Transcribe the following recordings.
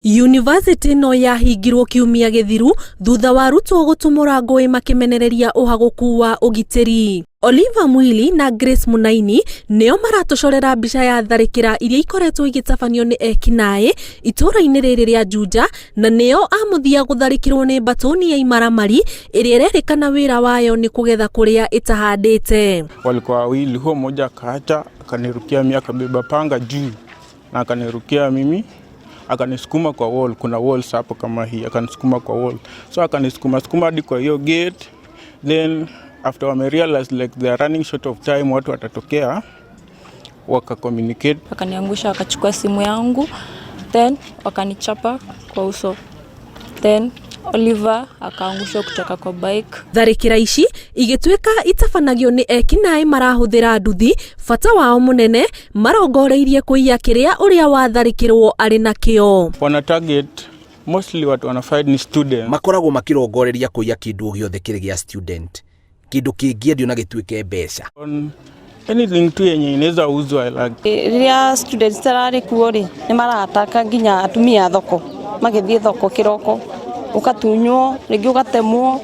Yunivasĩtĩ ĩno yahingirwo kiumia gĩthiru thutha wa arutwo gũtumũra ngũĩ makĩmenereria ũhagũku wa ũgitĩri. Oliver Mwili na Grace Munaini nĩo maratũcorera mbica ya tharĩkĩra iria ikoretwo igĩtabanio nĩ ekinaĩ itũũra-inĩ rĩrĩ rĩa Juja, na nĩo a mũthia gũtharĩkĩrwo nĩ mbatũni ya imaramari ĩrĩa ĩrerĩkana wĩra wayo nĩ kũgetha kũrĩa ĩtahandĩte. Walikuwa wawili, huo mmoja akaacha akanirukia mimi, akabeba panga juu na akanirukia mimi, akanisukuma kwa wall. Kuna walls hapo kama hii, akanisukuma kwa wall, so akanisukuma sukuma hadi kwa hiyo gate. Then after wame realize like they are running short of time, watu watatokea, waka communicate. Wakaniangusha, wakachukua simu yangu, then wakanichapa kwa uso, then Oliver akaangushwa kutoka kwa bike. Tharĩkĩra ici igĩtuĩka itabanagio nĩ ekinaĩ marahũthĩra nduthi, bata wao mũnene marongoreirie kũiya kĩrĩa ũrĩa watharĩkĩrwo arĩ nakĩo. Wana target mostly watu wana fight ni students. Makoragwo makĩrongoreria kũiya kĩndũ o gĩothe kĩrĩ gĩa student, kĩndũ kĩngĩendio na gĩtuĩke mbeca. On anything tu yenye inaweza uzwa like. Rĩrĩa students tararĩ kuo rĩ, nĩ marataka nginya atumia a thoko, magĩthiĩ thoko kĩroko, ũgatunywo rĩngĩ, ũgatemwo,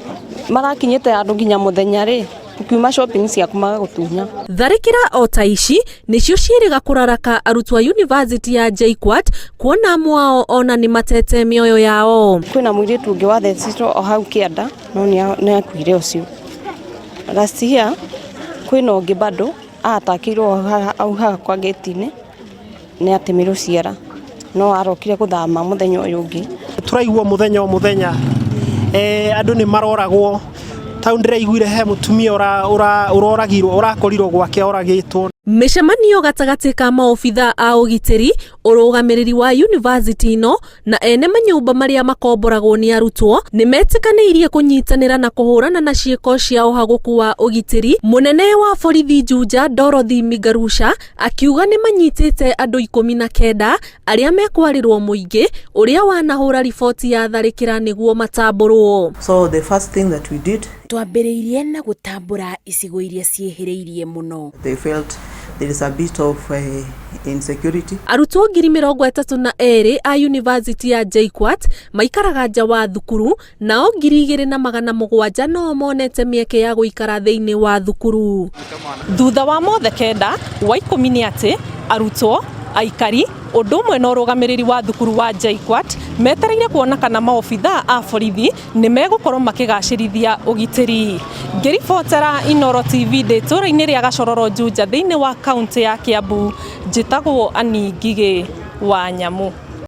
marakinyĩte andũ nginya mũthenya rĩ, ũkiuma shopping ciaku magagũtunya. Tharĩkĩra o ta ici nĩcio ciĩrĩga kũraraka arutwo a yunivasĩtĩ ya JKUAT, kuona amwe ao ona nĩ matete mĩoyo yao. Kwĩna mũirĩtu ũngĩ wathecetwo o hau kĩanda, no nĩ akuire ũcio. Last year kwĩna ũngĩ bado atakĩirwo hau hakwa gate-inĩ, nĩ atemirwo ciara, no arokire gũthama mũthenya ũyũ ũngĩ. Tũraigua mũthenya o mũthenya andũ nĩ maroragwo tau. Ndĩraiguire he mũtumia ũroragirwo, ũrakorirwo gwake oragĩtwo. Mĩcemanio gatagatĩ ka maobitha a ũgitĩri, ũrũgamĩrĩri wa yunivasĩtĩ ĩno na ene manyũmba marĩa makomboragwo nĩ arutwo nĩ metĩkanĩirie kũnyitanĩra na kũhũrana na ciĩko cia ũhagũku wa ũgitĩri. Mũnene wa borithi Juja, Dorothy Migarusha, akiuga nĩ manyitĩte andũ 19 arĩa mekwarĩrwo mũingĩ ũrĩa wanahũra riboti ya tharĩkĩra nĩguo matambũrwo. So the first thing that we did, Twambĩrĩirie na gũtambũra icigo iria ciĩhĩrĩirie mũno. they felt there is a bit of insecurity. Arutwo 32,000 a yunivasĩtĩ ya JKUAT maikaraga nja wa thukuru, nao 2700 no monete mĩeke ya gũikara thĩinĩ wa thukuru. Thutha wa mothe kenda wa 10 nĩ atĩ arutwo, aikari ũndũ ũmwe na ũrũgamĩrĩri wa thukuru wa JKUAT metereire kuona kana maobitha a borithi nĩ megũkorwo makĩgacĩrithia ũgitĩri. Ngĩribotera Inoro TV ndĩ itũũra-inĩ rĩa Gacororo, Juja, thĩinĩ wa kaũntĩ ya Kiambu, njĩtagwo Ani Ngigĩ wa Nyamu.